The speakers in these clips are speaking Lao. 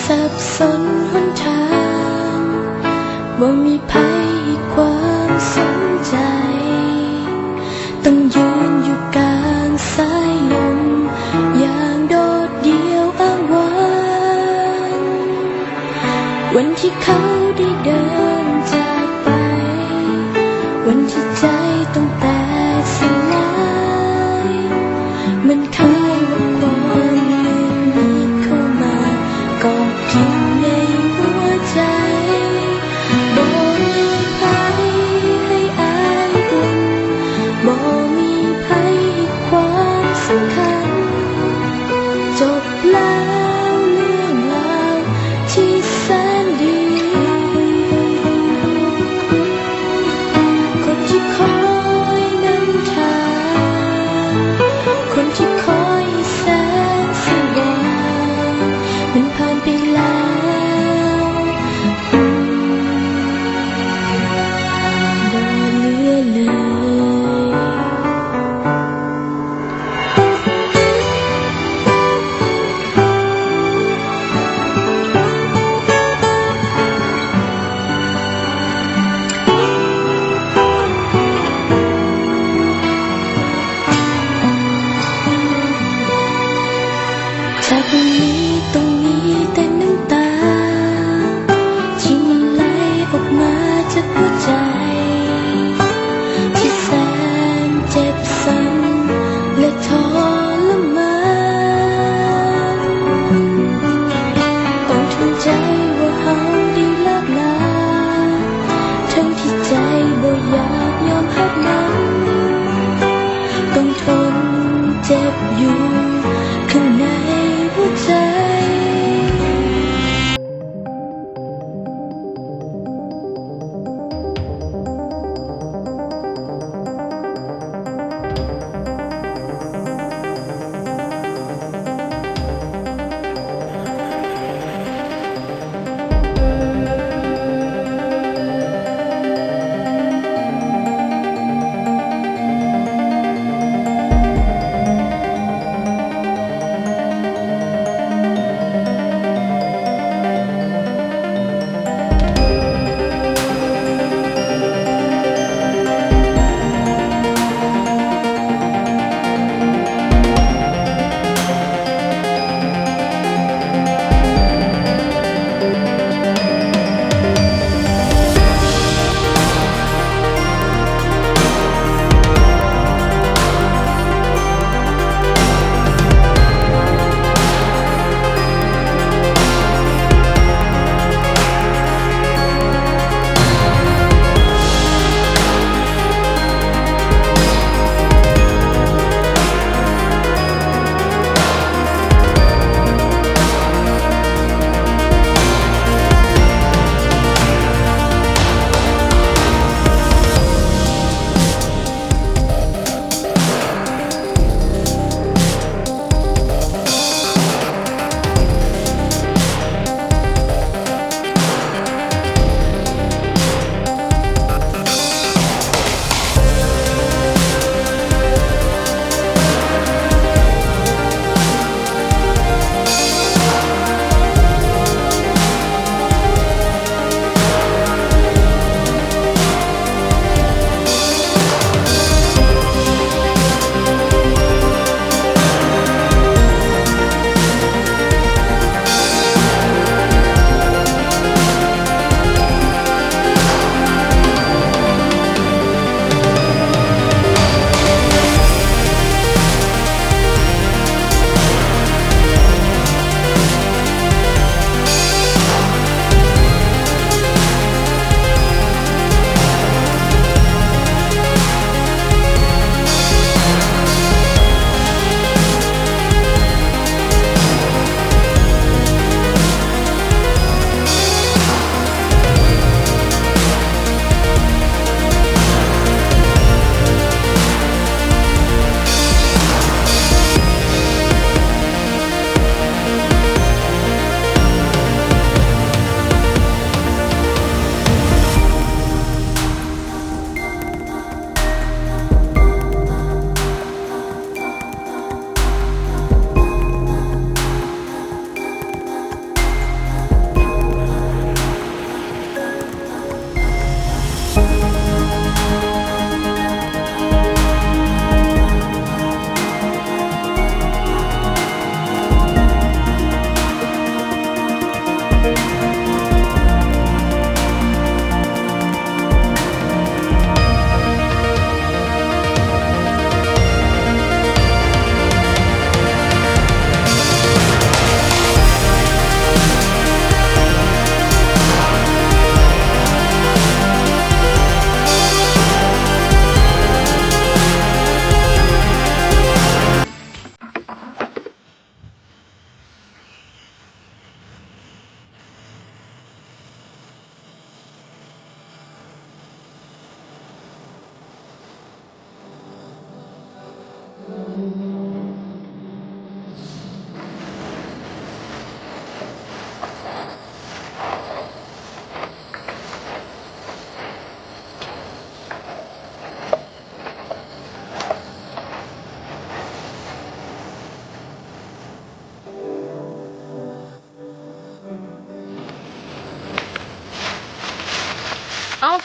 ສັບສົນຫົນທາງ ບໍ່ມີໃຜໃຫ້ຄວາມສົນໃຈ ຕ້ອງຢືນຢູ່ກາງສາຍລົມ ຢ່າງໂດດດ່ຽວອ້າງວ້າງ. ວັນທີ່ເຂົາໄດ້ເດີນຈາກໄປ ວັນທີ່ໃຈຕ້ອງແຕກສລາຍ ມັນຄືວ່າຄວາມມືດເຂົ້າມາ ເກາະກິນໃນຫົວໃຈ. ບໍ່ມີໃຜໃຫ້ອ້າຍອຸ່ນ ບໍ່ມີໃຜໃຫ້ຄວາມສຳຄັນ ຈົບແລ້ວເລື່ອງລາວທີ່ແສນດີ. ຄົນທີ່ຄອຍນຳທາງ ຄົນທີ່ຄອຍແສງສະຫວ່າງ ມັນຜ່ານໄປແລ້ວ ບໍ່ເຫຼືອເລີຍ. ຈາກວັນນີ້ຕ້ອງມີແຕ່ນ້ຳຕາ ທີ່ມັນໄຫຼອອກມາຈາກຫົວໃຈ ທີ່ແສນເຈັບຊ້ຳ ແລະ ທໍລະມານ. ຕ້ອງທຳໃຈວ່າເຮົາໄດ້ເລີກລາ ທັງທີ່ໃຈບໍ່ຢາກຍອມຮັບມັນ ຕ້ອງທົນເຈັບຢູ່ຂ້າງໃນຫົວໃຈ.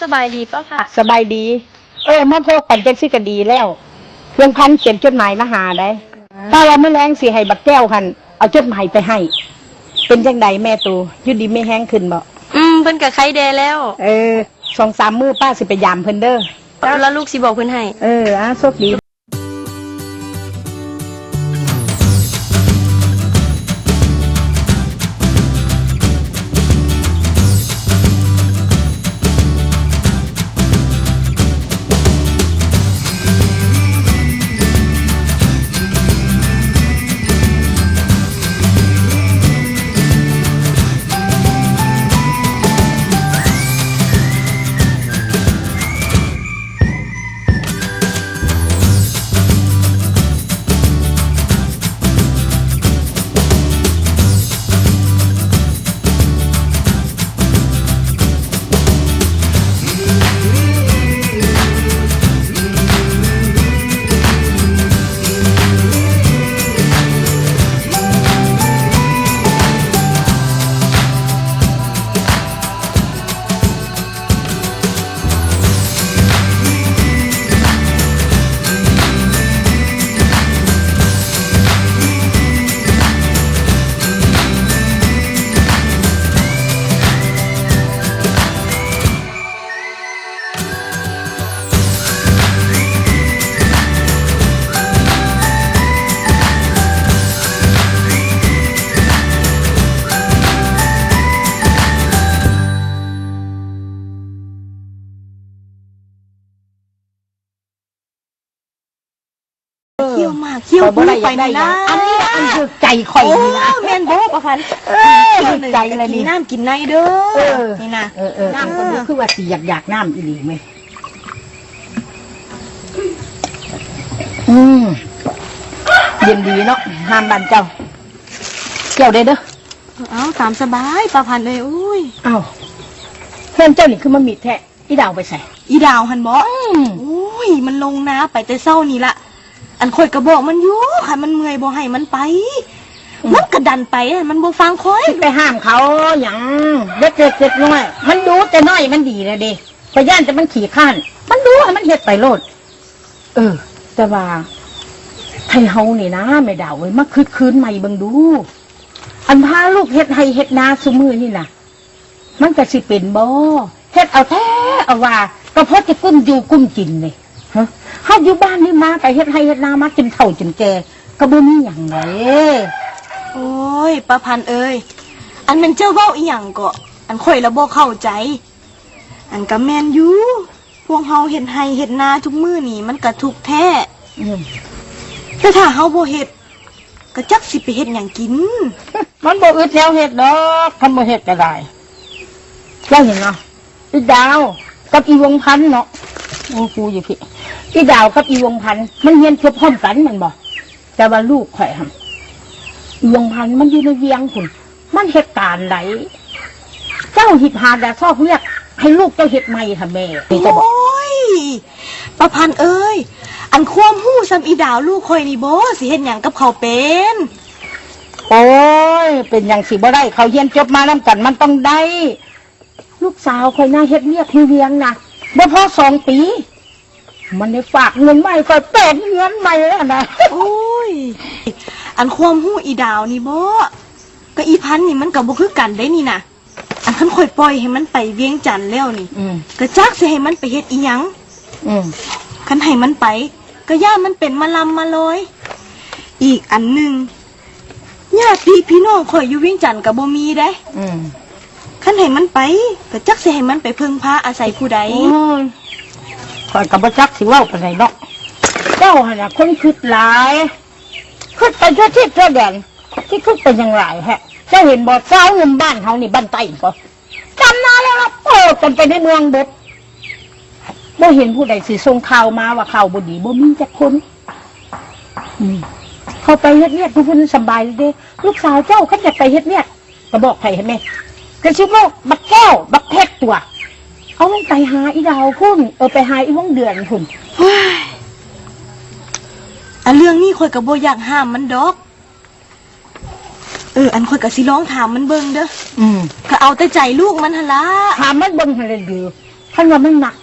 ສະບາຍດີປ້າພັນ. ສະບາຍດີ. ເອີ ມາພົບກັນຈັ່ງຊີ້ກະດີແລ້ວ. ເຮືອງພັນຂຽນຈົດໝາຍມາຫາໄດ໋. ຖ້າວ່າມື້ແລງຊິໃຫ້ບັກແກ້ວຫັ້ນເອົາຈົດໝາຍໄປໃຫ້. ເປັນຈັ່ງໃດແມ່ໂຕ ຢູ່ດີມີແຮງຂຶ້ນບໍ່? ອືມ ເພິ່ນກະໄຄແດ່ແລ້ວ. ເອີ ສອງສາມມື້ປ້າຊິໄປຢາມເພິ່ນເດີ ແລ້ວລູກຊິບອກເພິ່ນໃຫ້. ເອີ ອາ ໂຊກດີ. ຂ້ຽວໝາກ ຂ້ຽວປູໄປນີ້ນະ. ອັນນີ້ລະອັນຖືກໃຈຂ້ອຍນີ້ນະ. ໂອ້ ແມ່ນບໍ່ປ້າພັນ? ເອີ ຖືກໃຈລະນີ້. ກິນນ້ຳກິນໃນເດີ. ເອີ ນີ້ນະ. ເອີໆ ນ້ຳກໍບໍ່ຄືວ່າຊິຢາກຢາກນ້ຳອີ່ຫຼີເວີຍ. ອືມ ເຢັນດີເນາະ ນ້ຳບ້ານເຈົ້າ. ແກ້ວເດີ ເດີ. ເອົາ ຕາມສະບາຍປ້າພັນເອີຍ. ໂອ້ຍ ເອົ້າ ເຮືອນເຈົ້ານີ້ຄືມາມິດແທ້. ອີ່ດາວໄປໃສ? ອີ່ດາວຫັ້ນບໍ? ອືມ ໂອ້ຍ ມັນລົງນາໄປແຕ່ເຊົ້ານີ້ລະ. ອັນຂ້ອຍກະບອກມັນຢູ່ ຄັນມັນເມື່ອຍບໍ່ໃຫ້ມັນໄປ. ອືມ ມັນກະດັນໄປ ມັນບໍ່ຟັງຂ້ອຍ. ຊິໄປຫ້າມເຂົາຫຍັງ? ເດັກເລັກເດັກນ້ອຍ ມັນດູແຕ່ນ້ອຍມັນດີແລ້ວເດ້. ຂ້ອຍຢ້ານແຕ່ມັນຂີ້ຄ້ານ. ມັນດູໃຫ້ມັນເຮັດໄປໂລດ. ເອີ ແຕ່ວ່າໃຫ້ເຮົານີ້ນະ ແມ່ດາວເອີຍ ມາຄຶດຄືນໃໝ່ເບິ່ງດູ. ອັນພາລູກເຮັດໄຮ່ເຮັດນາຊຸມື້ນີ້ນະ ມັນກະຊິເປັນບໍ່? ເຮັດເອົາແທ້ເອົາວ່າ ກະພໍແຕ່ກຸ້ມຢູ່ກຸ້ມກິນນີ້. ຮະ ເຮົາຢູ່ບ້ານນີ້ມາກະເຮັດໄຮ່ເຮັດນາມາຈົນເຖົ້າຈົນແກ່ ກະບໍ່ມີຫຍັງໃດ. ໂອ້ຍ ປ້າພັນເອີຍ ອັນແມ່ນເຈົ້າເວົ້າອີ່ຫຍັງເກາະ? ອັນຂ້ອຍລະບໍ່ເຂົ້າໃຈ. ອັນກະແມ່ນຢູ່ ພວກເຮົາເຮັດໄຮ່ເຮັດນາທຸກມື້ນີ້ ມັນກະທຸກແທ້. ອືມ ແຕ່ຖ້າເຮົາບໍ່ເຮັດ ກະຈັກຊິໄປເຮັດຫຍັງກິນ. ມັນບໍ່ອຶດແນວເຮັດດອກ ຄັນບໍ່ເຮັດກະໄດ້. ເຈົ້າເຫັນບໍ່ ອີ່ດາວກັບອີ່ວົງພັນເນາະ. ໂອ້ ກູຢູ່ພີ້. ອີ່ດາວກັບອີ່ວົງພັນ ມັນຮຽນຈົບພ້ອມກັນແມ່ນບໍ່? ແຕ່ວ່າລູກຂ້ອຍຫັ້ນ ອີ່ວົງພັນມັນຢູ່ໃນວຽງພຸ້ນ ມັນເຮັດການໃດ. ເຈົ້າຫິບຫາດາຊອກວຽກໃຫ້ລູກເຈົ້າເຮັດໃໝ່ຫັ້ນແມ່. ໂອ້ຍ ປ້າພັນເອີຍ ອັນຄວາມຮູ້ຊ່ຳອີ່ດາວລູກຂ້ອຍນີ້ບໍ ຊິເຮັດຫຍັງກັບເຂົາເປັນ? ໂອ້ຍ ເປັນຫຍັງຊິບໍ່ໄດ້ ເຂົາຮຽນຈົບມານຳກັນ ມັນຕ້ອງໄດ້. ລູກສາວຂ້ອຍນະ ເຮັດວຽກຢູ່ວຽງນະ ບໍ່ພໍສອງປີ ມັນໄດ້ຝາກເງິນມາໃຫ້ຂ້ອຍແປດເຮືອນໃໝ່ແລ້ວນະ. ໂອ້ຍ ອັນຄວາມຮູ້ອີ່ດາວນີ້ບໍ ກະອີ່ພັນນີ້ມັນກະບໍ່ຄືກັນເດ້ນີ້ນະ. ອັນຄັນຂ້ອຍປ່ອຍໃຫ້ມັນໄປວຽງຈັນແລ້ວນີ້ ອືມ ກະຈັກຊິໃຫ້ມັນໄປເຮັດອີ່ຫຍັງ. ອືມ ຄັນໃຫ້ມັນໄປ ກະຢ້ານມັນເປັນມະລຳມະລອຍ. ອີກອັນໜຶ່ງ ຍາດຕິພີ່ນ້ອງຂ້ອຍຢູ່ວຽງຈັນກະບໍ່ມີເດ້. ອືມ ຄັນໃຫ້ມັນໄປ ກະຈັກຊິໃຫ້ມັນໄປເພິ່ງພາອາໄສຜູ້ໃດ. ໂອ້ຍ ຂ້ອຍກະບໍ່ຈັກຊິເວົ້າປານໃດເນາະ. ເຈົ້າຫັ້ນນະຄົນຄຶດຫຼາຍ ຄຶດໄປທົ່ວທິດທົ່ວແດນ. ຊິຄຶດໄປຫຍັງຫຼາຍແທ້? ເຈົ້າເຫັນບໍ່ ຊາວໜຸ່ມບ້ານເຮົານີ້ ບ້ານໃຕ້ກໍ ດຳນາແລ້ວລະເປີດກັນໄປໃນເມືອງເບິດ. ບໍ່ເຫັນຜູ້ໃດຊິສົ່ງຂ່າວມາວ່າຂ່າວບໍ່ດີ ບໍ່ມີຈັກຄົນ. ອືມ ເຂົາໄປເຮັດວຽກຢູ່ພຸ້ນສະບາຍເດ້. ລູກສາວເຈົ້າຄັນຢາກໄປເຮັດວຽກ ກະບອກໃຜໃຫ້ແມ່? ກະຊິບອກບັກແກ້ວ ບັກເພັດຕົວະ ເອົາມັນໄປຫາອີ່ດາວພຸ້ນ ເອີ ໄປຫາອີ່ວົງເດືອນພຸ້ນ. ໂອ້ຍ ອັນເລື່ອງນີ້ຂ້ອຍກະບໍ່ຢາກຫ້າມມັນດອກ. ເອີ ອັນຂ້ອຍກະຊິລອງຖາມມັນເບິ່ງເດີ. ອືມ ກະເອົາແຕ່ໃຈລູກມັນຫັ້ນລະ. ຖາມມັນເບິ່ງຫັ້ນລະເດີ. ຄັນວ່າມັນມັກ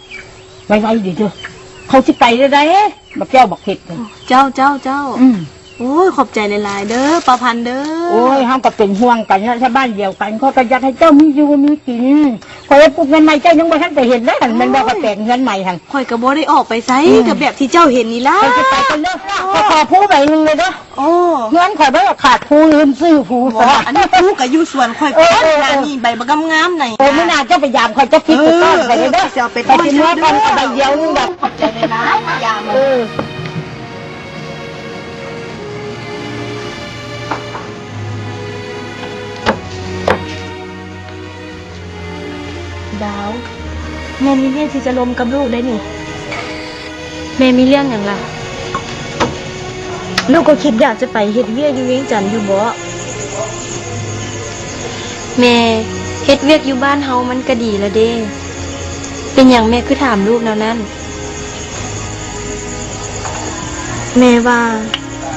ໄວໆເດີເດີ ເຂົາຊິໄປແລ້ວໃດ໋ ບັກແກ້ວບັກເພັດ. ເຈົ້າ ເຈົ້າ ເຈົ້າ ອືມ ໂອ້ຍ ຂອບໃຈຫຼາຍໆເດີ ປ້າພັນເດີ. ໂອ້ຍ ເຮົາກໍເປັນຫ່ວງກັນເນາະ ຊາວບ້ານດຽວກັນ ຂ້ອຍກໍຢາກໃຫ້ເຈົ້າມີຢູ່ມີກິນ. ຂ້ອຍວ່າປຸກເຮືອນໃໝ່ ເຈົ້າຍັງບໍ່ທັນໄປເຮັດເລີຍຫັ້ນ ໂອ້ຍ ແມ່ນບໍ່? ຂ້ອຍແປງເຮືອນໃໝ່ຫັ້ນ ຂ້ອຍກໍບໍ່ໄດ້ອອກໄປໃສ ອືມ ກໍແບບທີ່ເຈົ້າເຫັນນີ້ລະ. ຂ້ອຍຊິໄປກ່ອນເດີ ໂອ້ ຂໍພູໃບໜຶ່ງເລີຍເດີ. ໂອ້ ເຮືອນຂ້ອຍບໍ່ຂາດພູ ລືມຊື້ພູ. ບໍ່ ອັນນີ້ພູກໍຢູ່ສວນຂ້ອຍ ເອີ ເອີ ເອີ ອັນນີ້ໃບບັກງາມໆໃນ. ເອີ ມື້ໜ້າເຈົ້າໄປຢາມຂ້ອຍ ເຈົ້າຄິດໄປກ່ອນໄປເດີ. ເອີ ເອີ ຊິເອົາໄປກ່ອນ ຂ້ອຍຊິເມືອກ່ອນ ເອົາໃບດຽວໜຶ່ງດອກ. ຂອບໃຈຫຼາຍໆ ຢາມ. ເອີ ດາວ ແມ່ມີເລື່ອງທີ່ຈະລົມກັບລູກໄດ໋ນີ້. ແມ່ມີເລື່ອງຫຍັງລະ? ລູກກໍຄິດຢາກຈະໄປເຮັດວຽກຢູ່ວຽງຈັນຢູ່ເບາະ. ແມ່ ເຮັດວຽກຢູ່ບ້ານເຮົາມັນກະດີລະເດ້ ເປັນຫຍັງແມ່ຄືຖາມລູກແນວນັ້ນ? ແມ່ວ່າ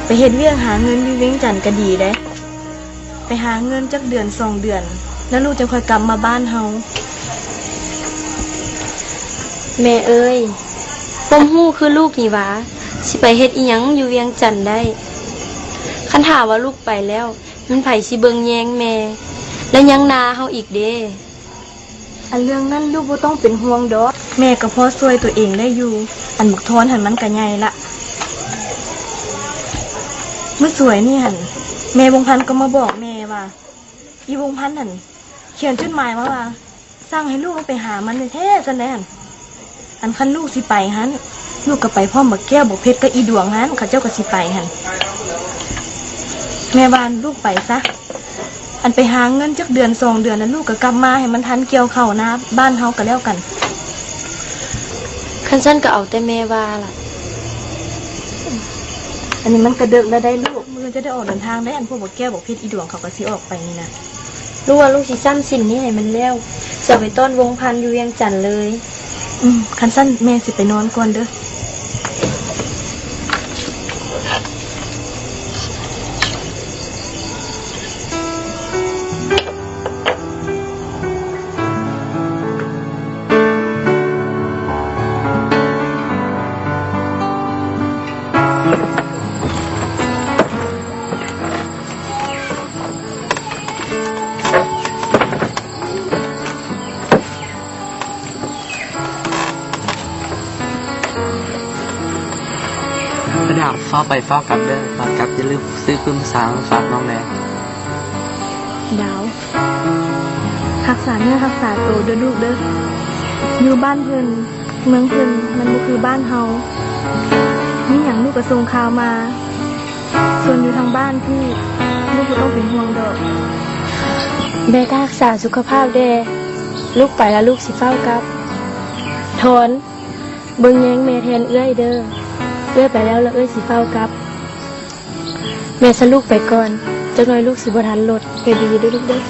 ໄປເຮັດວຽກຫາເງິນຢູ່ວຽງຈັນກະດີເດ້. ໄປຫາເງິນຈັກເດືອນສອງເດືອນ ແລ້ວລູກຈັ່ງຄ່ອຍກັບມາບ້ານເຮົາ. ແມ່ເອີຍ ຄວາມຮູ້ຄືລູກນີ້ຫວາ ຊິໄປເຮັດອີ່ຫຍັງຢູ່ວຽງຈັນໄດ້? ຄັນຖ້າວ່າລູກໄປແລ້ວ ແມ່ນໃຜຊິເບິ່ງແຍງແມ່ ແລະ ຍັງນາເຮົາອີກເດ້. ອັນເລື່ອງນັ້ນລູກບໍ່ຕ້ອງເປັນຫ່ວງດອກ ແມ່ກໍພໍຊ່ວຍຕົວເອງໄດ້ຢູ່. ອັນບັກທອນຫັ້ນມັນກໍໃຫຍ່ລະ. ມື້ສວຍນີ້ຫັ້ນ ແມ່ວົງພັນກໍມາບອກແມ່ວ່າ ອີ່ວົງພັນຫັ້ນຂຽນຈົດໝາຍມາວ່າ ສັ່ງໃຫ້ລູກໄປຫາມັນແທ້ໆ ຊັ້ນໃດຫັ້ນ. ອັນຄັນລູກຊິໄປຫັ້ນ ລູກກໍໄປພ້ອມບັກແກ້ວ ບັກເພັດ ກັບອີ່ດວງຫັ້ນ ເຂົາເຈົ້າກໍຊິໄປຫັ້ນ. ແມ່ວ່າລູກໄປຊະ ອັນໄປຫາເງິນຈັກເດືອນສອງເດືອນ ແລ້ວລູກກໍກັບມາ ໃຫ້ມັນທັນກ່ຽວເຂົ້ານາບ້ານເຮົາກໍແລ້ວກັນ. ຄັນຊັ້ນກໍເອົາແຕ່ແມ່ວ່າລະ. ອັນນີ້ມັນກະເດິກແລ້ວໃດ໋ລູກ ມື້ອື່ນຈະໄດ້ອອກເດີນທາງໄດ໋. ອັນພວກບັກແກ້ວ ບັກເພັດ ອີ່ດວງເຂົາກໍຊິອອກໄປນີ້ນະ. ລູກວ່າລູກຊິຊ້ຳສິ້ນນີ້ໃຫ້ມັນແລ້ວ ຊິເອົາໄປຕ້ອນວົງພັນຢູ່ວຽງຈັນເລີຍ. ອືມ ຄັນຊັ້ນແມ່ຊິໄປນອນກ່ອນເດີ. ດາວ ຟ້າວໄປຟ້າວກັບເດີ ຕອນກັບຢ່າລືມຊື້ຄືມາສາມາຝາກນ້ອງແດ່. ດາວ ຮັກສາເນື້ອຮັກສາໂຕເດີລູກເດີ. ຢູ່ບ້ານເພິ່ນ ເມືອງເພິ່ນ ມັນບໍ່ຄືບ້ານເຮົາ. ມີຫຍັງລູກກໍສົ່ງຂ່າວມາ. ສ່ວນຢູ່ທາງບ້ານພີ້ ລູກບໍ່ຕ້ອງເປັນຫ່ວງດອກ. ແມ່ກໍຮັກສາສຸຂະພາບແດ່. ລູກໄປລະ ລູກຊິຟ້າວກັບ. ທອນ ເບິ່ງແຍງແມ່ແທນເອື້ອຍເດີ. ເອື້ອຍໄປແລ້ວ ລະເອື້ອຍຊິຟ້າວກັບ. ແມ່ສະລູກໄປກ່ອນ, ຈັກໜ່ອຍລູກຊິບໍ່ທັນລົດ. ໃຫ້ດີເດີລູກເດີ. ເ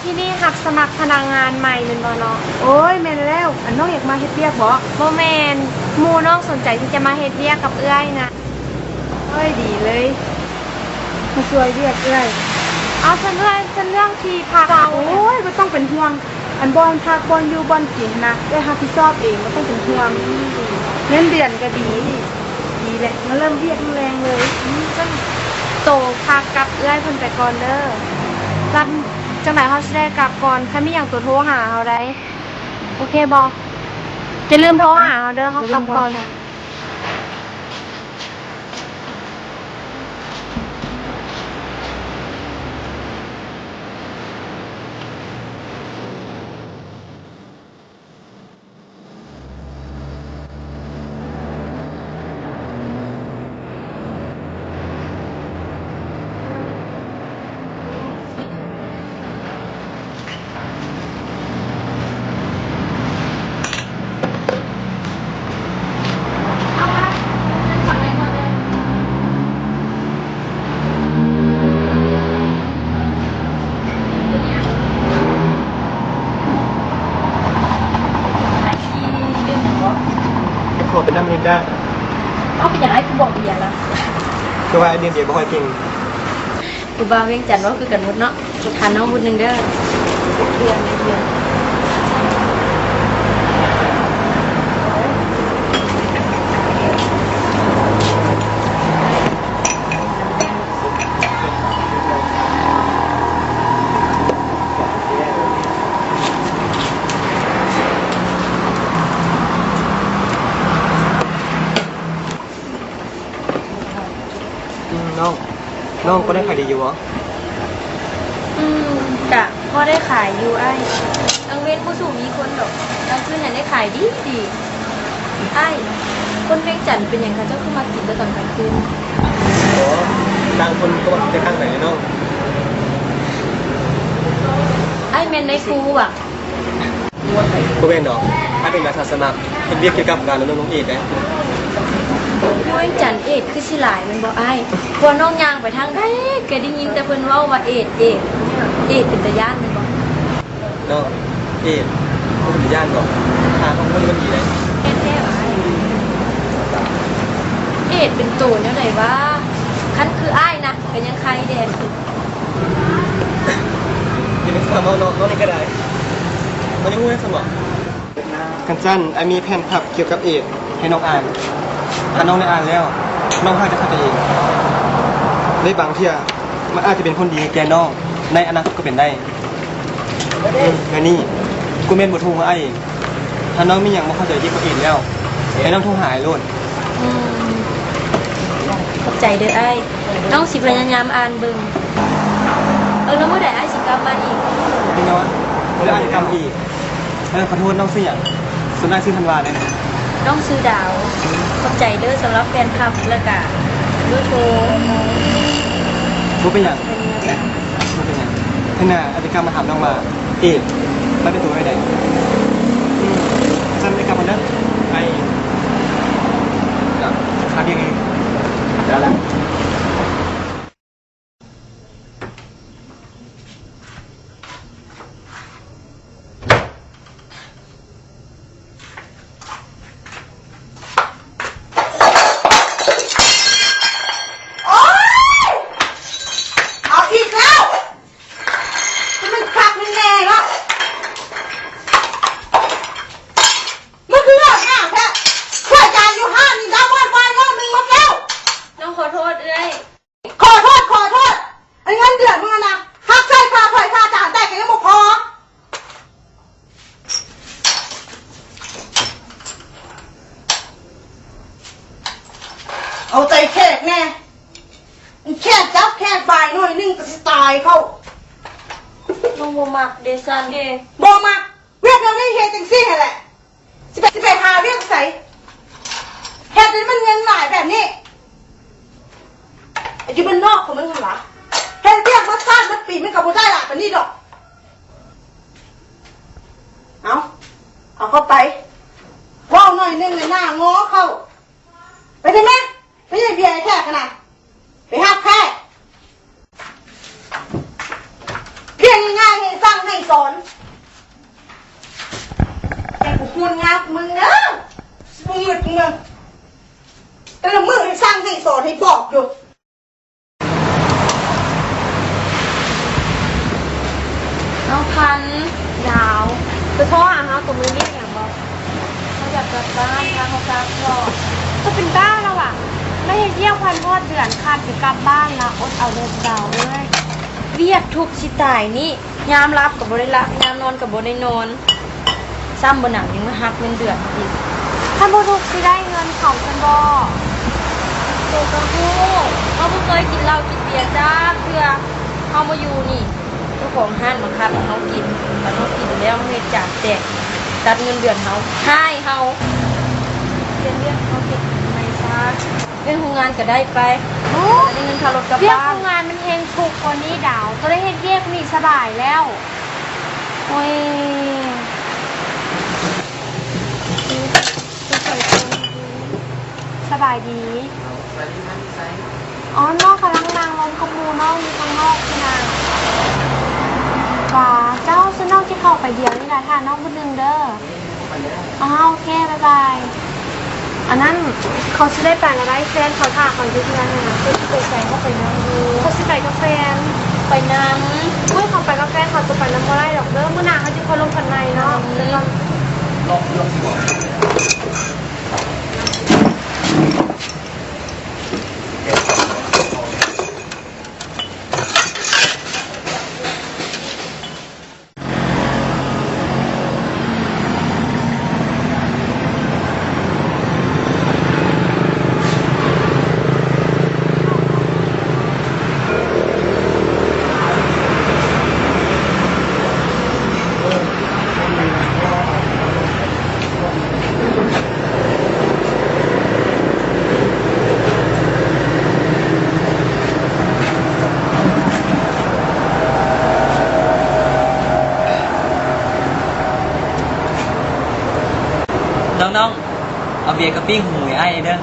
ທີ່ນີ້ຮັບສະໝັກພະນັກງານໃໝ່ແມ່ນບໍ່ເນາະ? ໂອ້ຍ ແມ່ນແລ້ວ. ອັນ ນ້ອງຢາກມາເຮັດວຽກບໍ? ບໍ່ແມ່ນ, ໝູ່ນ້ອງສົນໃຈທີ່ຈະມາເຮັດວຽກກັບເອື້ອຍນະ. ໂອ້ຍ ດີເລີຍ ມາຊ່ວຍວຽກເອື້ອຍ. ເອົາ ຊັ້ນເອື້ອຍ ຊັ້ນເລື່ອງທີ່ພັກເຮົາ. ໂອ້ຍ ບໍ່ຕ້ອງເປັນຫ່ວງ. ອັນ ບ່ອນພັກ ບ່ອນຢູ່ ບ່ອນກິນນະ ເອື້ອຍຮັບຜິດຊອບເອງ, ບໍ່ຕ້ອງເປັນຫ່ວງ. ເງິນເດືອນກໍດີ. ດີແຫຼະ ມາເລີ່ມວຽກແລງເລີຍ. ອືມ ຊັ້ນໂຕພັກກັບເອື້ອຍເພິ່ນໄປກ່ອນເດີ. ລະຈັ່ງໃດເຮົາຊິໄດ້ກັບກ່ອນ, ຄັນມີຫຍັງໂຕໂທຫາເຮົາໄດ້. ໂອເຄບໍ່? ຢ່າລືມໂທຫາເຮົາເດີ, ເຮົາກັບກ່ອນ. ຂໍເປັນນ້ຳເນຍ. ເອົ້າ ເປັນຫຍັງອ້າຍຄືບໍ່ເບຍລະ? ຄືວ່າອ້າຍດື່ມເບຍບໍ່ຄ່ອຍເກັ່ງ. ຜູ້ບ່າວວຽງຈັນເວົ້າຄືກັນໝົດເນາະ. ຖາມນ້ອງວຸດໜຶ່ງເດີ. ອືມ ນ້ອງ ນ້ອງກໍໄດ້ຂາຍດີຢູ່ບໍ? ອືມ ກະພໍໄດ້ຂາຍຢູ່ອ້າຍ. ກາງເວັນບໍ່ສູ້ມີຄົນດອກ, ກາງຄືນຫັ້ນໄດ້ຂາຍດີດີ. ອ້າຍ ຄົນວຽງຈັນເປັນຫຍັງເຂົາເຈົ້າຄືມັກກິນແຕ່ຕອນກາງຄືນ? ອໍ ຕ່າງຄົນກໍມັກກິນແຕ່ກາງໄວເນາະ. ອ້າຍແມ່ນນາຍຄູຫວາ? ບໍ່ແມ່ນດອກ, ອ້າຍເປັນອາສາສະໝັກເຮັດວຽກກ່ຽວກັບການລົນລົງເອດເດ້. ຢູ່ວຽງຈັນເອດຄືຊິຫຼາຍແມ່ນບໍ່ອ້າຍ? ເພາະນ້ອງຍ່າງໄປທາງໃດກໍໄດ້ຍິນແຕ່ເພິ່ນເວົ້າວ່າເອດ ເອດ ເອດເປັນຕາຢ້ານແມ່ນບໍ່? ເນາະ ເອດ ບໍ່ເປັນຕາຢ້ານດອກ, ຖ້າເຮົາຮູ້ມັນດີເດ້. ແທ້ໆ ອ້າຍ ເອດເປັນໂຕແນວໃດຫວາ? ຄັນຄືອ້າຍນະ ກໍຍັງໄຄແດ່. ຢ່າໄປຟັງເວົ້າເນາະ, ນ້ອງນີ້ກໍໄດ້ ມັນຍັງຮູ້ໄດ້ຊັ້ນບໍ? ຄັນຊັ້ນ ອ້າຍມີແຜນພັບກ່ຽວກັບເອດໃຫ້ນ້ອງອ່ານ. ຖ້ານ້ອງໄດ້ອ່ານແລ້ວ ນ້ອງອາດຈະເຂົ້າໃຈເອງ ແລະ ບາງເທື່ອມັນອາດຈະເປັນຜົນດີໃຫ້ແກ່ນ້ອງໃນອະນາຄົດກໍເປັນໄດ້. ເອີ ແມ່ນນີ້ ກູແມ່ນບໍ່ໂທຫາອ້າຍເອງ. ຖ້ານ້ອງມີຫຍັງບໍ່ເຂົ້າໃຈກ່ຽວກັບເອດແລ້ວ ໃຫ້ນ້ອງໂທຫາອ້າຍໂລດ. ອືມ ຂອບໃຈເດີອ້າຍ, ນ້ອງຊິພະຍາຍາມອ່ານເບິ່ງ. ເອີ ແລ້ວມື້ໃດອ້າຍຊິກັບມາອີກ? ແນ່ນອນ ມື້ອື່ນອ້າຍຊິກັບມາອີກ. ເອີ ຂໍໂທດ, ນ້ອງຊື່ຫຍັງ? ສ່ວນອ້າຍຊື່ທັນວາເດ້. ນ້ອງຊື່ດາວ. ຂອບໃຈເດີສຳລັບແຟນຄັບ ແລ້ວກະເບີໂທ. ບໍ່ເປັນຫຍັງ. ບໍ່ເປັນຫຍັງ. ເທື່ອໜ້າອ້າຍຈະກັບມາຖາມນ້ອງວ່າ ເອດ ມັນເປັນໂຕແນວໃດ? ອືມ ຊັ້ນໄດ້ກັບກ່ອນເດີ. ໄປ ກັບ ຫາວຽກອື່ນ. ໄດ້ລະ. ໂອ້ຍ! ເອົາອີກແລ້ວ! ມັນຄັກແນ່ໆ ລະ ມັນຄືເລື່ອງຫຍັງແທ້? ຖ້ວຍຈານຢູ່ຮ້ານນີ້ ດຳໝົດ ວາຍເລີກໜຶ່ງໝົດແລ້ວ. ນ້ອງຂໍໂທດເອື້ອຍ. ຂໍໂທດ ຂໍໂທດ. ອັນເງິນເດືອນມຶງຫັ້ນນະ ຫັກໃສ່ຄ່າຖ້ວຍຄ່າຈານແຕ່ກໍຍັງບໍ່ພໍ. ເອົາໃຈແຂກແດ່. ແຂກຈັບແຂກບາຍໜ້ອຍໜຶ່ງກໍຊິຕາຍເຂົ້າ. ນ້ອງບໍ່ມັກເດຊັ້ນ. ບໍ່ມັກ. ວຽກແນວນີ້ເຮັດຈັ່ງຊີ້ຫັ້ນແຫຼະ. ຊິໄປ ຊິໄປຫາວຽກໃສ? ເຮັດໃຫ້ມັນເງິນຫຼາຍແບບນີ້. ຢູ່ບ້ານນອກຂອງມຶງຫັ້ນຫວາ? ເຮັດວຽກມາຊາດມາປີ ມັນກໍບໍ່ໄດ້ຫຼາຍປານນີ້ດອກ. ເອົາ ເອົາເຂົ້າໄປ. ເວົ້າໜ້ອຍໜຶ່ງ ໜ້າງໍເຂົ້າ. ໄປເຖາະແມ່. ໄປເຮັດວຽກໃຫ້ແຂກຫັ້ນນະ. ໄປຮັບແຂກ. ວຽກງ່າຍໆ ໃຫ້ສັ່ງໃຫ້ ຈະໂທຫາເຮົາໂຕມື້ນີ້ຫຍັງບໍ່? ເຮົາຢາກກັບບ້ານ ພາເຮົາກັບເຖາະ. ເຈົ້າເປັນບ້າແລ້ວຫວາ? ໄດ້ເຮັດວຽກພັນຮອດເດືອນ ຄາດຊິກັບບ້ານລະ. ອົດເອົາເດີສາວເອີຍ ວຽກທຸກຊິຕາຍນີ້ ຍາມຫຼັບກໍບໍ່ໄດ້ຫຼັບ ຍາມນອນກໍບໍ່ໄດ້ນອນ. ຊ້ຳບໍ່ໜຳຍັງມາຫັກເງິນເດືອນອີກ. ຄັນບໍ່ທຸກຊິໄດ້ເງິນເຂົາຊັ້ນບໍ? ໂຕກໍຮູ້ ເຮົາບໍ່ເຄີຍກິນເຫຼົ້າກິນເບຍຈັກເທື່ອ. ເຮົາມາຢູ່ນີ້ ເຈົ້າຂອງຮ້ານບັງຄັບໃຫ້ເຮົາກິນ. ຄັນເຮົາກິນແລ້ວ ເຮົາເຮັດຈາກແຕກ ຕັດເງິນເດືອນເຮົາ ຮ້າຍເຮົາ. ປ່ຽນວຽກເຮົາເຮັດໃໝ່ຊະ. ວຽກໂຮງງານກໍໄດ້ໄປ. ໂອ້ ໄດ້ເງິນຄ່າລົດກັບບ້ານ. ວຽກໂຮງງານມັນແຮງທຸກກວ່ານີ້ດາວ. ໂຕໄດ້ເຮັດວຽກນີ້ສະບາຍແລ້ວ. ໂອ້ຍ ສະບາຍດີ. ອໍ ນ້ອງກຳລັງນັ່ງລົມກັບໝູ່ນ້ອງຢູ່ຂ້າງນອກພຸ້ນນະ. ຫວາ ເຈົ້າ ຊັ້ນນ້ອງຊິເຂົ້າໄປດຽວນີ້ລະ ຖ້ານ້ອງຜູ້ໜຶ່ງເດີ. ອໍ ໂອເຄ ບາຍບາຍ. ອັນນັ້ນ ເຂົາຊິໄດ້ໄປລະໄດ໋ ແຟນເຂົາຖ້າເຂົາຢູ່ເຮືອນຫັ້ນນະ. ເຈົ້າຊິໄປໃສ? ເຂົາໄປນຳຢູ່. ເຂົາຊິໄປກັບແຟນ. ໄປນຳ. ໂອ້ຍ ເຂົາໄປກັບແຟນ ເຂົາຈະໄປນຳບໍ່ໄດ້ດອກເດີ. ມື້ໜ້າເຮົາຈຶ່ງຄ່ອຍລົມກັນໃໝ່ເນາະ. ອືມ. ນ້ອງໆ ເອົາເບຍກັບປີ້ງຫູໃຫ້ອ້າຍແດ່ເດີ.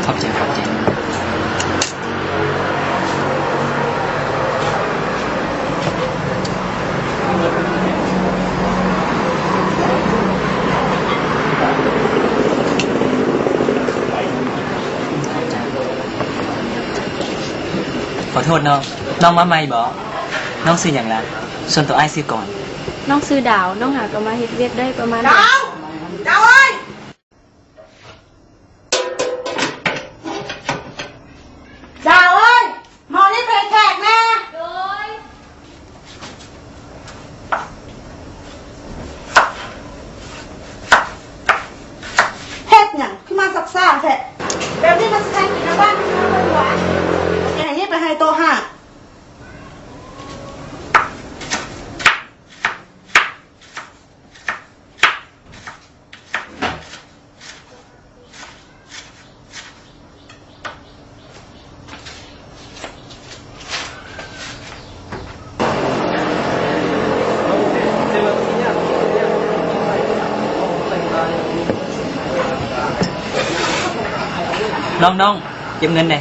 ຂອບໃຈ ຂອບໃຈ. ຂໍໂທດນ້ອງ. ນ້ອງມາໃໝ່ບໍ? ນ້ອງຊື່ຫຍັງລະ? ສ່ວນໂຕອ້າຍຊື່ກອນ. ນ້ອງຊື່ດາວ. ນ້ອງຫາກໍມາເຮັດວຽກໄດ້ປະມານ ດາວ! ດາວເອີຍ! ດາວເອີຍ! ໝໍນີ້ໄປແຂກແດ່. ໂດຍ. ເຮັດຫຍັງຄືມາຊັກຊ້າແທ້? ແບບນີ້ມັນຊິໄດ້ກິນນຳບ້ານເມືອງບໍ່ວະ? ແກນີ້ໄປໃຫ້ໂຕຫາ. ນ້ອງໆ ເກັບເງິນແດ່.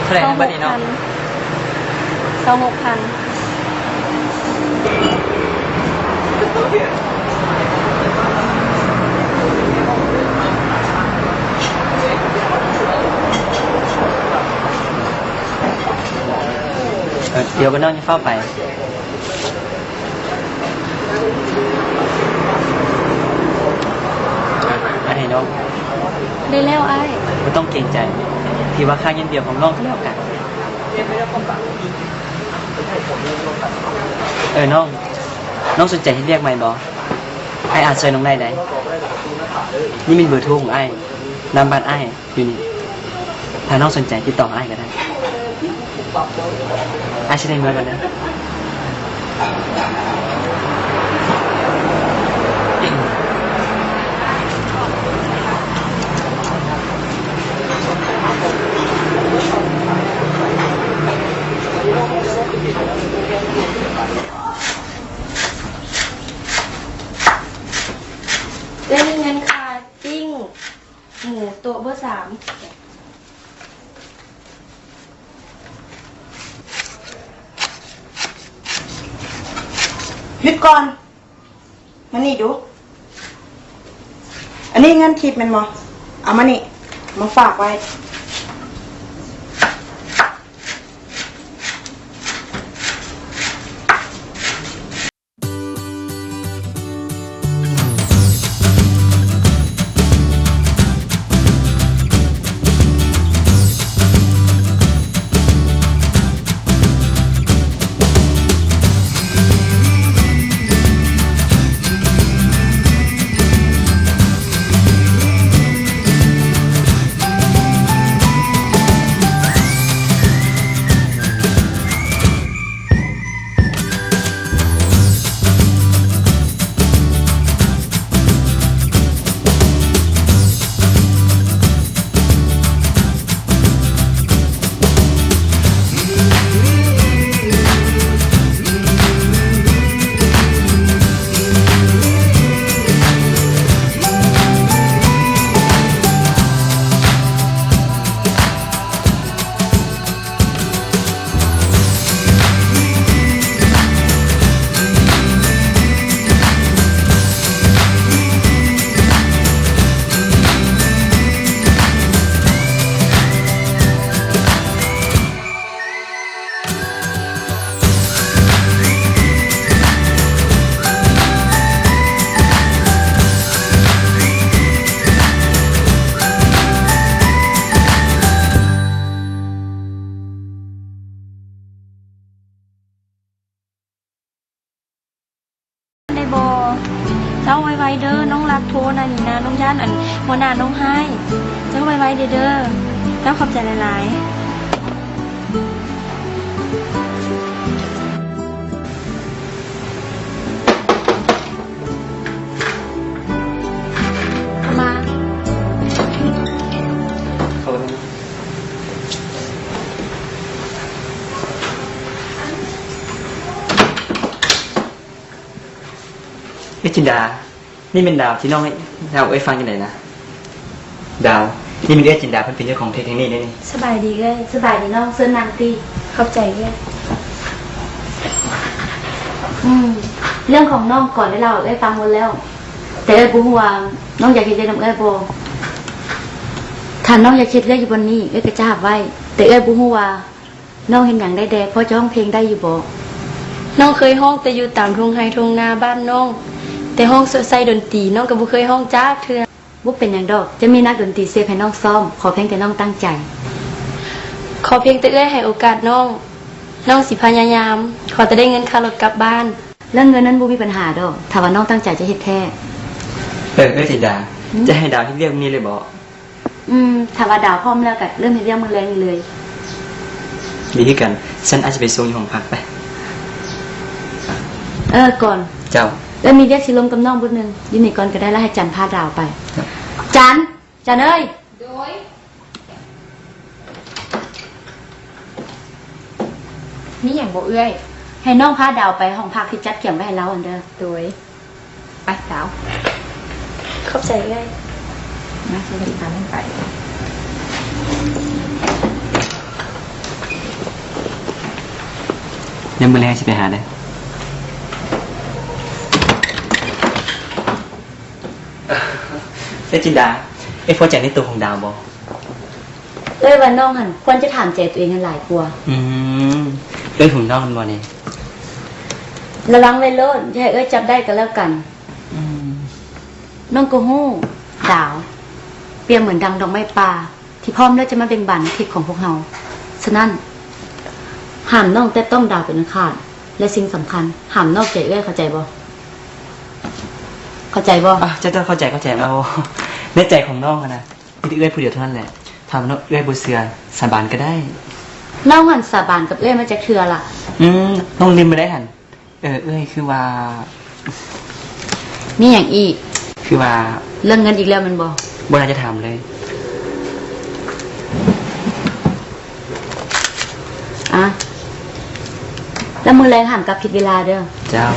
ເທົ່າໃດນະບັດນີ້ນ້ອງ? ຊາວຫົກພັນ. ເອີ ດຽວກ່ອນນ້ອງ ຢ່າຟ້າວໄປ. ອັນໃຫ້ນ້ອງ. ໄດ້ແລ້ວອ້າຍ. ບໍ່ຕ້ອງເກງໃຈ. ຖືວ່າຄ່າເງິນດຽວຂອງນ້ອງກໍແລ້ວກັນ. ເອີ ນ້ອງ, ນ້ອງສົນໃຈເຮັດວຽກໃໝ່ບໍ່? ອ້າຍອາດຊ່ວຍນ້ອງໄດ້ໃດ໋. ນີ້ແມ່ນເບີໂທຂອງອ້າຍ, ນາມບ້ານອ້າຍ. ຢູ່ນີ້ ຖ້ານ້ອງສົນໃຈຕິດຕໍ່ຫາອ້າຍກໍໄດ້. ອ້າຍຊິໄດ້ເມືອກ່ອນເດີ. ໄດ້ເງິນຄ່າປີ້ງ ໝູໂຕະເບີສາມ. ຢຸດກ່ອນ ມານີ້ດູ. ອັນນີ້ເງິນທິບແມ່ນບໍ່? ເອົາມານີ້ ມາຝາກໄວ້. ໄດ້ບໍ່? ເຈົ້າໄວໆເດີ ນ້ອງລັກໂທນະນີ້ນະ ນ້ອງຢ້ານອັນຫົວໜ້ານ້ອງຮ້າຍ. ເຈົ້າໄວໆເດີ ເຈົ້າຂອບໃຈຫຼາຍໆ. ເຂົ້າມາ. ເຂົ້າມາ. ເອື້ອຍຈິນດາ ນີ້ແມ່ນດາວທີ່ນ້ອງເລົ່າເອື້ອຍຟັງຈັ່ງໃດນະ? ດາວ ນີ້ແມ່ນເອື້ອຍຈິນດາ ເພິ່ນເປັນເຈົ້າຂອງເທກແຫ່ງນີ້ເດ້ນີ້. ສະບາຍດີເອື້ອຍ. ສະບາຍດີນ້ອງ ເຊີນນັ່ງຕິ. ຂອບໃຈເອື້ອຍ. ອືມ ເລື່ອງຂອງນ້ອງກ່ອນໄດ້ເລົ່າໃຫ້ເອື້ອຍຟັງໝົດແລ້ວ ແຕ່ເອື້ອຍບໍ່ຮູ້ວ່ານ້ອງຢາກເຮັດວຽກນຳເອື້ອຍບໍ່. ຖ້ານ້ອງຢາກເຮັດວຽກຢູ່ບ່ອນນີ້ ເອື້ອຍກໍຈະຮັບໄວ້ ແຕ່ເອື້ອຍບໍ່ຮູ້ວ່າ ນ້ອງເຮັດຫຍັງໄດ້ແດ່? ພໍຈະຮ້ອງເພງໄດ້ຢູ່ບໍ່? ນ້ອງເຄີຍຮ້ອງແຕ່ຢູ່ຕາມທົ່ງໄຮ່ທົ່ງນາບ້ານນ້ອງ, ແຕ່ຮ້ອງໃສ່ດົນຕີ ນ້ອງກໍບໍ່ເຄີຍຮ້ອງຈັກເທື່ອ. ບໍ່ເປັນຫຍັງດອກ, ຈະມີນັກດົນຕີເຊບໃຫ້ນ້ອງຊ້ອມ, ຂໍພຽງແຕ່ນ້ອງຕັ້ງໃຈ. ຂໍພຽງແຕ່ເອື້ອຍໃຫ້ໂອກາດນ້ອງ, ນ້ອງຊິພະຍາຍາມ, ຂໍແຕ່ໄດ້ເງິນຄ່າລົດກັບບ້ານ. ເລື່ອງເງິນນັ້ນບໍ່ມີບັນຫາດອກ, ຖ້າວ່ານ້ອງຕັ້ງໃຈຈະເຮັດແທ້. ເອີ ເອື້ອຍຈິນດາ, ຈະໃຫ້ດາວເຮັດວຽກມື້ນີ້ເລີຍບໍ? ອືມ ຖ້າວ່າດາວພ້ອມແລ້ວກໍເລີ່ມເຮັດວຽກມື້ແລງນີ້ເລີຍ. ດີຄືກັນ, ຊັ້ນອ້າຍຊິໄປສົ່ງຢູ່ຫ້ອງພັກໄປ. ເອີ ກ່ອນ. ເຈົ້າ. ເອື້ອຍມີວຽກຊິລົມກັບນ້ອງບົດໜຶ່ງ, ຢູ່ນີ້ກ່ອນກໍໄດ້ ແລ້ວໃຫ້ຈັນພາດາວໄປ. ເຈົ້າ. ຈັນ! ຈັນເອີຍ! ໂດຍ. ມີຫຍັງບໍ່ເອື້ອຍ? ໃຫ້ນ້ອງພາດາວໄປຫ້ອງພັກທີ່ຈັດກຽມໄວ້ໃຫ້ລາວຫັ້ນເດີ. ໂດຍ. ໄປດາວ. ຂອບໃຈເອື້ອຍ. ມາ ຊິໄປຕາມມັນໄປ. ຍາມມື້ແລງຊິໄປຫາເດີ. ເອື້ອຍຈິນດາ, ເອື້ອຍພໍໃຈໃນໂຕຂອງດາວບໍ່? ເອື້ອຍວ່ານ້ອງຫັ້ນຄວນຈະຖາມໃຈຕົວເອງຫັ້ນຫຼາຍກວ່າ. ອືມ ເອື້ອຍຫວງນ້ອງແມ່ນບໍ່ນີ້? ລະວັງໄວ້ໂລດ, ຢ່າໃຫ້ເອື້ອຍຈັບໄດ້ກໍແລ້ວກັນ. ອືມ ນ້ອງກໍຮູ້, ດາວ ປຽບເໝືອນດັ່ງດອກໄມ້ປ່າ ທີ່ພ້ອມແລ້ວຈະມາເບັ່ງບານໃນທິດຂອງພວກເຮົາ. ສະນັ້ນ, ຫ້າມນ້ອງແຕະຕ້ອງດາວເປັນອັນຂາດ, ແລະ ສິ່ງສຳຄັນ, ຫ້າມນອກໃຈເອື້ອຍ, ເຂົ້າໃຈບໍ່? ເຂົ້າໃຈບໍ່? ອາ ເຈົ້າ ເຈົ້າ ເຂົ້າໃຈ, ເຂົ້າໃຈ. ໂອ້ ໃນໃຈຂອງນ້ອງຫັ້ນນະ ມີແຕ່ເອື້ອຍຜູ້ດຽວເທົ່ານັ້ນແຫຼະ. ຖ້າວ່າເອື້ອຍບໍ່ເຊື່ອ, ສາບານກໍໄດ້. ນ້ອງຫັ້ນສາບານກັບເອື້ອຍມາຈັກເທື່ອລະ? ອືມ ນ້ອງລືມໄປໄດ້ຫັ້ນ. ເອີ ເອື້ອຍ ຄືວ່າ ມີຫຍັງອີກ? ຄືວ່າ ເລື່ອງເງິນອີກແລ້ວແມ່ນບໍ່? ບໍ່ໜ້າຈະຖາມເລີຍ. ອາ ແລ້ວມື້ແລງຫ້າມກັບຜິດເວລາເດີ. ເຈົ້າ.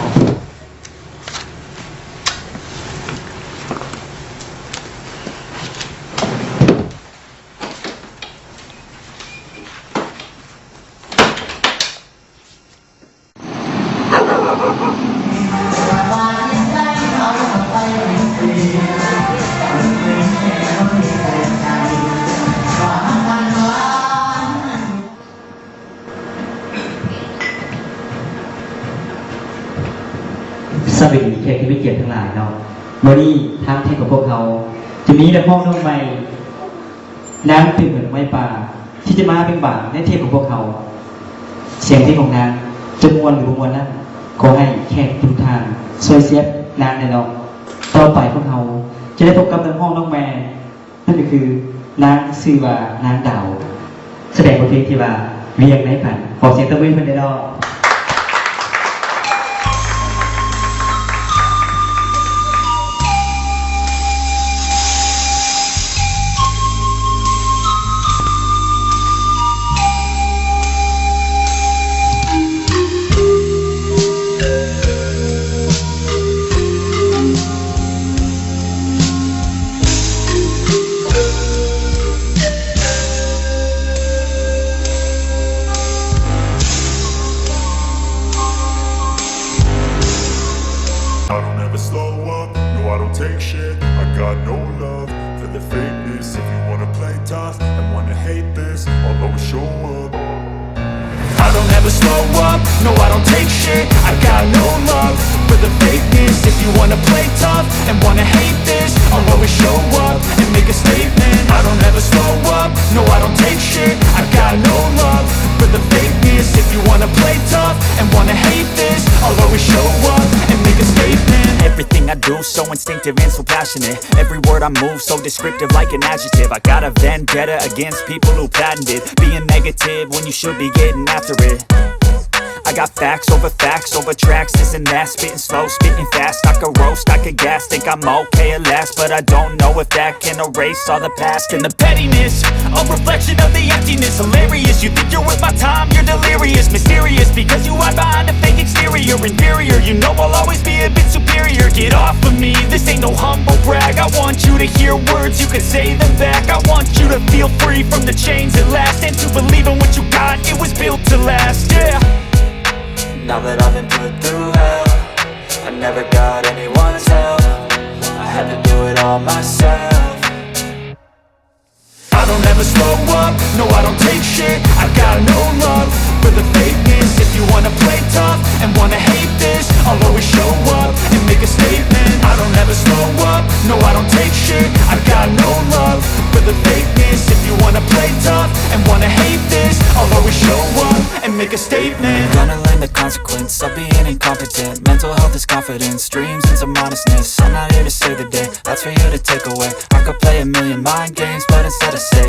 ເປັນແຂກທີ່ມີກຽດທັງຫຼາຍເນາະ, ມື້ນີ້ທາງເທບຂອງພວກເຮົາຈະມີນັກຮ້ອງນ້ອງໃໝ່ ນາງຕື່ນເໝືອນໄມ້ປ່າ ທີ່ຈະມາເບິ່ງບານໃນເທບຂອງພວກເຮົາ. ສຽງເພງຂອງນາງຈະມ່ວນຫຼືບໍ່ມ່ວນນັ້ນ ຂໍໃຫ້ແຂກທຸກທ່ານຊ່ວຍເຊຍນາງແດ່ເນາະ. ຕໍ່ໄປພວກເຮົາຈະໄດ້ພົບກັບນັກຮ້ອງນ້ອງໃໝ່ ນັ້ນກໍຄືນາງຊື່ວ່ານາງດາວ ສະແດງບົດເພງທີ່ວ່າ ວຽງໃນຝັນ. ຂໍສຽງຕົບມືໃຫ້ເພິ່ນແດ່ເນາະ. I don't ever slow up, no, I don't take shit. I got no love for the fakeness. If you wanna play tough and wanna hate this, I'll always show up. I don't ever slow up, no, I don't take shit. I got no love for the fakeness. If you wanna play tough and wanna hate this, I'll always show up and make a statement. I don't ever slow up, no, I don't take shit. I got no love for the fakeness. If you wanna play tough and wanna hate this, I'll always show up and make a statement. Everything I do so instinctive and so passionate. Every word I move so descriptive like an adjective. I got a vendetta against people who patented being negative when you should be getting after it. I got facts over facts over tracks, this and that, spitting slow, spitting fast. I could roast, I could gas, think I'm okay at last, but I don't know if that can erase all the past. And the pettiness, a reflection of the emptiness. Hilarious, you think you're worth my time, you're delirious. Mysterious, because you hide behind a fake exterior. Inferior, you know I'll always be a bit superior. Get off of me, this ain't no humble brag. I want you to hear words, you can say them back. I want you to feel free from the chains at last, and to believe in what you got, it was built to last, yeah. Now that I've been put through hell, I never got anyone's help. I had to do it all myself. I don't ever slow up, no, I don't take shit. I got no love for the fakeness. If you wanna play tough and wanna hate this, I'll always show up and make a statement. I don't ever slow up, no, I don't take shit. I got no love for the fakeness. If you wanna play tough and wanna hate this, I'll always show up and make a statement. Gonna learn the consequence of being incompetent. Mental health is confidence, dreams and some honestness. I'm not here to save the day, that's for you to take away. I could play a million mind games, but instead I say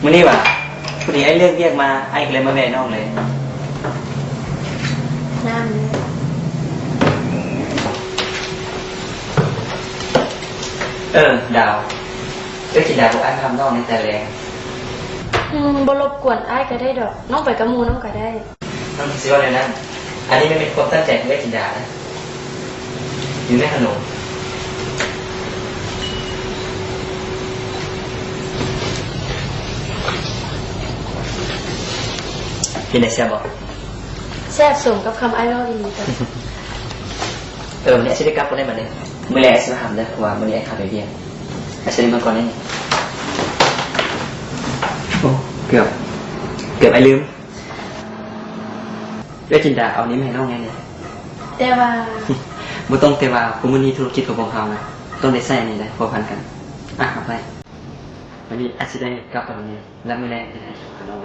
ມື້ນີ້ຫວາ ພໍດີອ້າຍເລີກວຽກມາ ອ້າຍກໍເລີຍມາແວ່ນ້ອງເລີຍ. ນ້ຳເດີ. ເອີ ດາວ, ເອື້ອຍຈິນດາບອກອ້າຍມາຮັບນ້ອງໃນຕອນແລງ. ອືມ, ບໍ່ລົບກວນອ້າຍກໍໄດ້ດອກ, ນ້ອງໄປກັບໝູ່ນ້ອງກໍໄດ້. ນ້ອງຊິເວົ້າແນວນັ້ນ? ອັນນີ້ມັນເປັນຄວາມຕັ້ງໃຈຂອງເອື້ອຍຈິນດານະ. ຢູ່ໃນຂະໜົມ. ເປັນໃດ, ແຊບບໍ່? ແຊບ ສົມກັບຄຳອ້າຍເວົ້າອີ່ຫຼີ. ເອີ ມື້ນີ້ອ້າຍຊິໄດ້ກັບກ່ອນໄດ໋ບັດນີ້. ມື້ແລກອ້າຍຊິມາຮັບເດີ, ເພາະວ່າມື້ນີ້ອ້າຍຂ້າໄປວຽກ. ອ້າຍຊິໄດ້ເມືອກ່ອນໄດ໋. ໂອ້ ເກືອບ ເກືອບອ້າຍລືມ. ເອື້ອຍຈິນດາ ເອົານີ້ມາໃຫ້ນ້ອງແດ່ນີ້. ແຕ່ວ່າ ບໍ່ຕ້ອງແຕ່ວ່າ, ທຸກມື້ນີ້ທຸລະກິດຂອງພວກເຮົານະ ຕ້ອງໄດ້ໃຊ້ອັນນີ້ໄດ໋ ພົວພັນກັນ. ອ່ະ ຮັບໄວ້. ວັນນີ້ອ້າຍຊິໄດ້ກັບບັດນີ້, ແລ້ວມື້ແລກຈະໄດ້ຫານ້ອງ.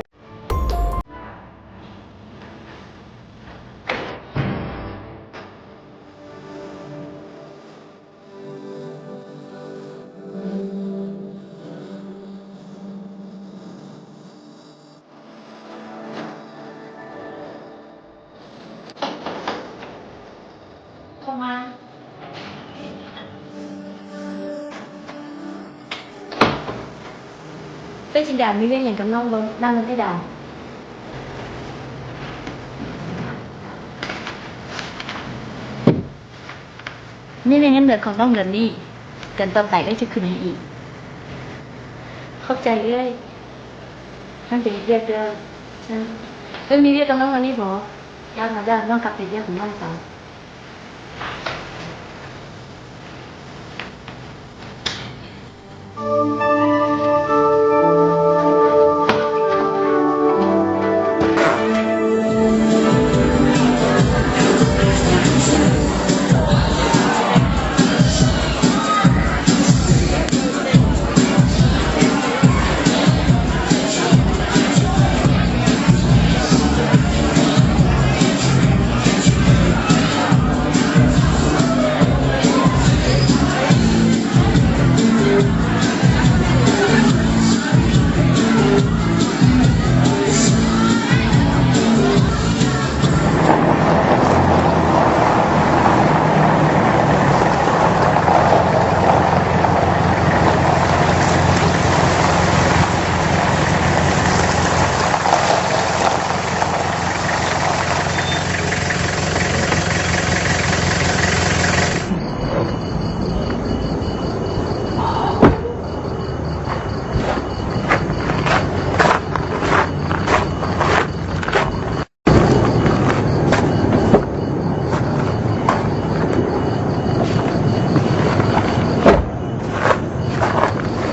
ເຂົ້າມາ. ເອື້ອຍຈິນດາ ມີວຽກຫຍັງກັບນ້ອງບໍ່? ນັ່ງນຳເອື້ອຍດາວ. ນີ້ແມ່ນເງິນເດືອນຂອງນ້ອງເດືອນນີ້, ເດືອນຕໍ່ໄປເອື້ອຍຈະຂຶ້ນໃຫ້ອີກ. ຂອບໃຈເອື້ອຍ. ນ້ອງໄປເຮັດວຽກເດີ. ເອື້ອຍມີວຽກກັບນ້ອງອັນນີ້ບໍ່? ໄດ້ ໄດ້, ນ້ອງກັບໄປວຽກຂອງນ້ອງຊະ.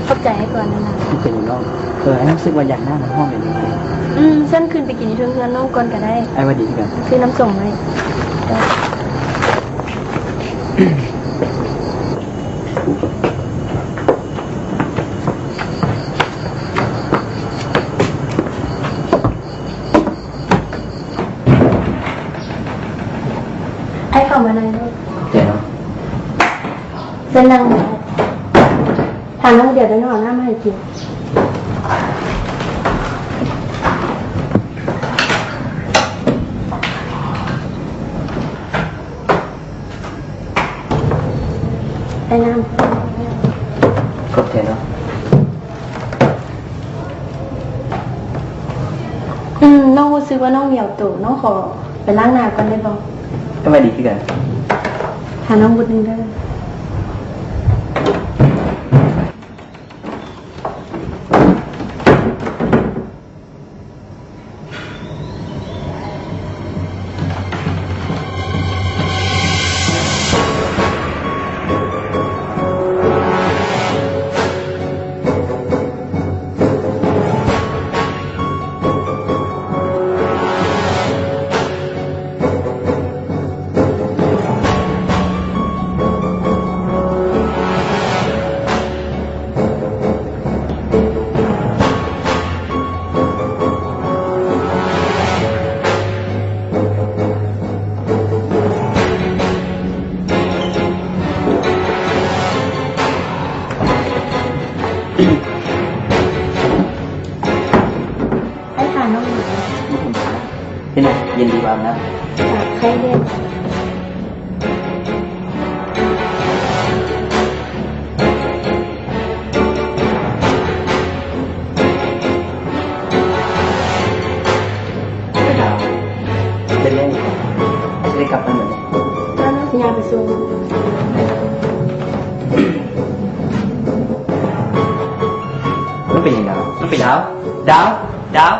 ຂອບໃຈອ້າຍກ່ອນນະ. ເປັນຫຍັງນ້ອງ? ເອີ ອ້າຍຮູ້ສຶກວ່າຢາກນ້ຳ ມັນຮ້ອນແບບນີ້. ອືມ, ຊັ້ນຂຶ້ນໄປກິນຢູ່ເທິງເຮືອນນ້ອງກ່ອນກໍໄດ້. ອ້າຍວ່າດີຄືກັນ. ຊື້ນ້ຳສົ້ມໄວ້. ອ້າຍເຂົ້າມາໃນໂລດ. ເຈົ້າ. ເຊີນນັ່ງ. ຖ້ານ້ອງດຽວໄດ້ນ້ອງເອົານ້ຳມາໃຫ້ກິນ. ໄດ້ນ້ຳ. ຂອບໃຈເນາະ. ອືມ, ນ້ອງຮູ້ສຶກວ່ານ້ອງໜຽວໂຕ, ນ້ອງຂໍໄປລ້າງໜ້າກ່ອນໄດ້ບໍ່? ສະບາຍດີຄືກັນ. ຫານ້ອງບຸດໜຶ່ງເດີ. ເ ເປັນຫຍັງ? ເຢັນດີບໍ່? ອາບນ້ຳ. ຢາກໄຂ້ແດ່. ເປັນຫຍັງ? ຊິໄດ້ກັບໄປມື້ນີ້? ຕອນນັ້ນຊິຍ່າງໄປສົ່ງ. ມັນເປັນຫຍັງດາວ? ມັນເປັນຫຍັງ? ດາວ ດາວ ດາວ.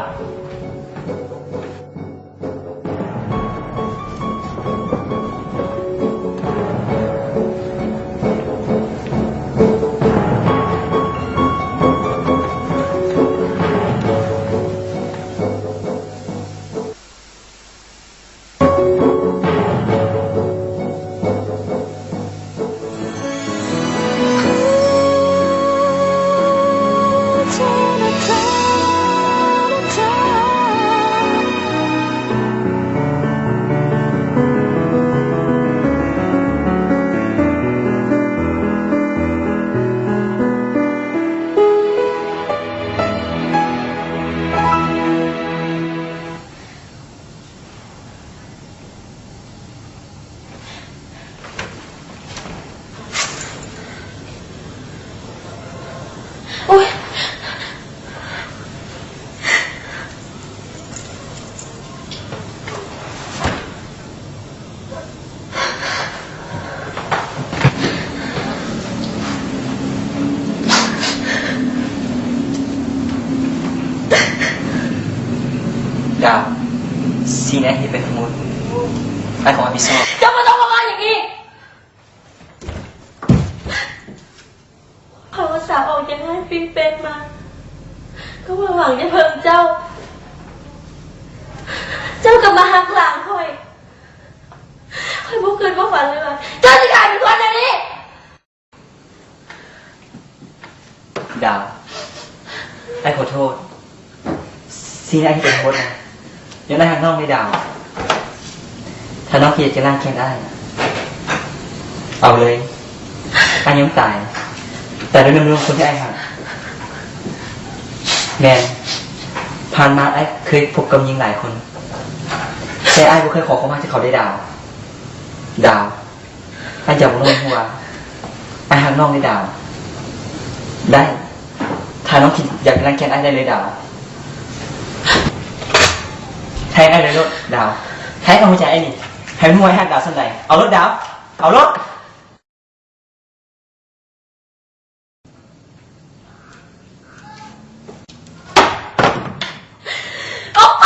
ໂອ້ຍ ດາວ, ສິ່ງທີ່ອ້າຍເຮັດໄປທັງໝົດ ອ້າຍຂໍຮັບຜິດຊອບ. ເຈົ້າບໍ່ຕ້ອງມາເວົ້າຫຍັງອີກ. ຂ້ອຍອຸດສ່າອອກຈາກຮ້ານປິ່ນແປງມາ ກໍເພື່ອຫວັງຈະເພິ່ງເຈົ້າ. ເຈົ້າກັບມາຫັກຫຼັງຂ້ອຍ. ຂ້ອຍບໍ່ຄິດບໍ່ຝັນເລີຍວ່າເຈົ້າຊິກາຍເປັນຄົນແນວນີ້. ດາວ, ອ້າຍຂໍໂທດ. ສິ່ງທີ່ອ້າຍເຮັດໄປທັງໝົດນະ ຍ້ອນອ້າຍຮັກນ້ອງເດ້ດາວ. ຖ້ານ້ອງຄິດຢາກຈະລ້າງແຄ້ນອ້າຍ ເອົາເລີຍ. ອ້າຍຍອມຕາຍ, ຕາຍດ້ວຍນ້ຳມືຂອງຄົນທີ່ອ້າຍຮັກ. ແມ່ນ, ຜ່ານມາອ້າຍເຄີຍພົບກັບຍິງຫຼາຍຄົນ, ແຕ່ອ້າຍບໍ່ເຄີຍຂໍຄວາມຮັກຈາກເຂົາເດ້ດາວ. ດາວ. ອ້າຍຈະບອກນ້ອງວ່າ ອ້າຍຮັກນ້ອງເດ້ດາວ. ໄດ້. ຖ້ານ້ອງຄິດຢາກລ້າງແຄ້ນອ້າຍໄດ້ເລີຍດາວ. ແທງອ້າຍເລີຍໂລດດາວ. ແທງເອົາຫົວໃຈອ້າຍນີ້ ໃຫ້ມັນຮູ້ວ່າອ້າຍຮັກດາວສ່ຳໃດ. ເອົາໂລດດາວ. ເອົາໂລດ. ອອກໄປ!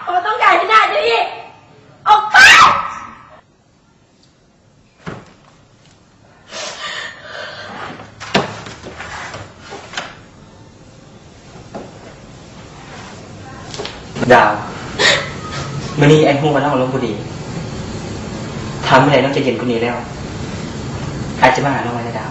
ຂ້ອຍບໍ່ຕ້ອງການເຫັນໜ້າເຈົ້າອີກ. ອອກໄປ! ດາວ, ມື້ນີ້ອ້າຍຮູ້ວ່ານ້ອງອາລົມບໍ່ດີ. ຖ້າມື້ໃດນ້ອງໃຈເຢັນກວ່ານີ້ແລ້ວ, ອ້າຍຈະມາຫານ້ອງໃໝ່ເດີດາວ.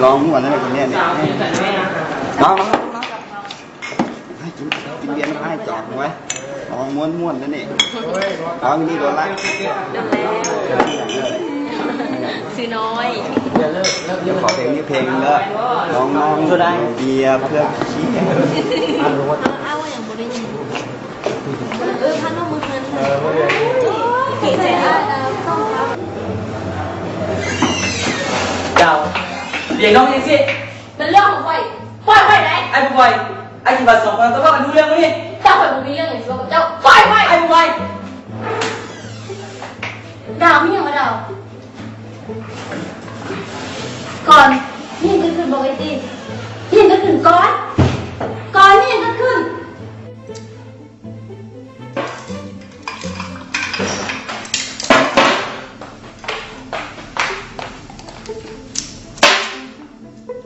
ລອງມ່ວນແລ້ວນີ້ຄົນນີ້ນີ້ ລອງ ລອງ ລອງ ໃຫ້ກິນ ກິນເບຍນຳອ້າຍຈອກໄວ້ ລອງມ່ວນໆແລ້ວນີ້ ລອງນີ້ໂດນລະ ຊື່ນ້ອຍ ດຽວຂໍເພງນີ້ເພງໜຶ່ງເດີ ນ້ອງໆ ເບຍເພື່ອຄຽດ ເອົາ ເອົາຫຍັງບໍ່ໄດ້ຍິນ. ເອີ ພານ້ອງມາເຮືອນ ເອີ ເອີ ເອີ ເຈົ້າ ລ້ຽງນ້ອງຈັ່ງຊີ້ ມັນເລື່ອງຂອງຂ້ອຍ ປ່ອຍຂ້ອຍໄດ້ ອ້າຍບໍ່ປ່ອຍ ອ້າຍຄິດວ່າສອງຄົນຕ້ອງເວົ້າກັນຮູ້ເລື່ອງນີ້ ເຈົ້າ ຂ້ອຍບໍ່ມີເລື່ອງຫຍັງຊິເວົ້າກັບເຈົ້າ ປ່ອຍຂ້ອຍ ອ້າຍບໍ່ປ່ອຍ ດາວ ມີຫຍັງບໍ່ດາວ? ກ່ອນ ມີຫຍັງເກີດຂຶ້ນບໍ່ເອື້ອຍຕິ? ມີຫຍັງເກີດຂຶ້ນກ່ອນ? ກ່ອນ ມີຫຍັງເກີດຂຶ້ນ?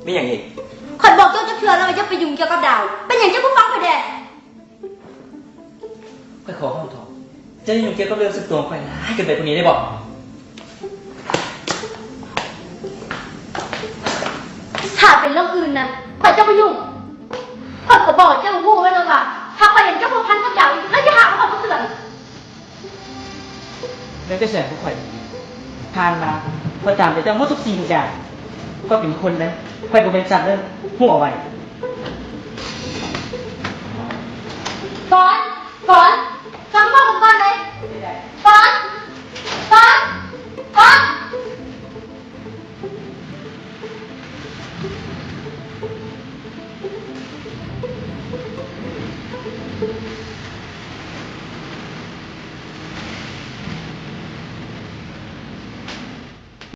ມີຫຍັງອີກ? ຂ້ອຍບອກເຈົ້າຈັກເທື່ອແລ້ວວ່າຢ່າໄປຫຍຸ້ງກ່ຽວກັບດາວ ເປັນຫຍັງເຈົ້າບໍ່ຟັງຂ້ອຍແດ່? ຂ້ອຍຂໍຮ້ອງເຖາະ ເຈົ້າຢ່າຫຍຸ້ງກ່ຽວກັບເລື່ອງສ່ວນຕົວຂອງຂ້ອຍ ຫຼາຍເກີນໄປກວ່ານີ້ໄດ້ບໍ່? ຖ້າເປັນເລື່ອງອື່ນນະ ຂ້ອຍຈະບໍ່ຫຍຸ້ງ ຂ້ອຍກໍບອກເຈົ້າຮູ້ໄວ້ແລ້ວວ່າ ຖ້າຂ້ອຍເຫັນເຈົ້າພົວພັນກັບດາວອີກ ຂ້ອຍຊິຫາວ່າຂ້ອຍບໍ່ເຕືອນ. ແລ້ວແຕ່ສຽງຂອງຂ້ອຍ ຜ່ານມາ ຂ້ອຍຕາມໃຈເຈົ້າໝົດທຸກສິ່ງທຸກຢ່າງ ຂ້ອຍເປັນຄົນເດີ ຂ້ອຍບໍ່ແມ່ນສັດເດີ ຮູ້ເອົາໄວ້. ກ່ອນ ກ່ອນ